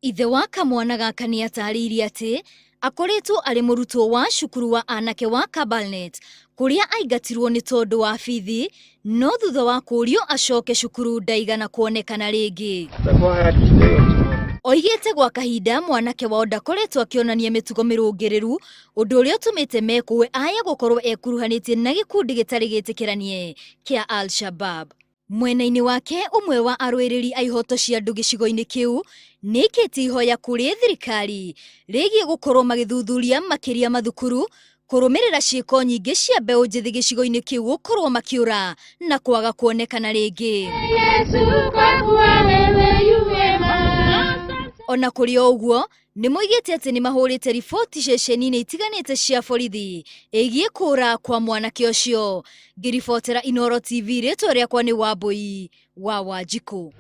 Ithe wa kamwana gaka nĩ atarĩirie atĩ akoretwo arĩ mũrutwo wa cukuru wa anake wa Kabalnet kũrĩa aingatirwo nĩ tondũ wa bithi, no thutha wa kũrio acoke cukuru ndaigana kuonekana rĩngĩ. Oigĩte gwa kahinda mwanake wao ndakoretwo akĩonania mĩtugo mĩrũngĩrĩru, ũndũ ũrĩa ũtũmĩte mekũe aya gũkorwo ekuruhanĩtie na gĩkundi gĩtarĩ gĩtĩkĩranie kĩa Al-Shabab. Mwena-inĩ wake, ũmwe wa arũĩrĩri a ihoto cia andũ gĩcigo-inĩ kĩu nĩaikĩtie ihoya kũrĩ thirikari rĩgiĩ gũkorwo magĩthuthuria makĩria mathukuru kũrũmĩrĩra ciĩko nyingĩ cia mbeũ njĩthĩ gĩcigo-inĩ kĩu gũkorwo makĩũra na kwaga kuonekana rĩngĩ. Ona kũrĩ o ũguo, nĩ moigĩte atĩ nĩ mahũrĩte riboti ceceni-inĩ itiganĩte cia borithi ĩgiĩ kũra kwa mwanake ũcio. Ngĩribotera Inooro TV, rĩtwa rĩakwa nĩ Wambũi wa Wanjikũ.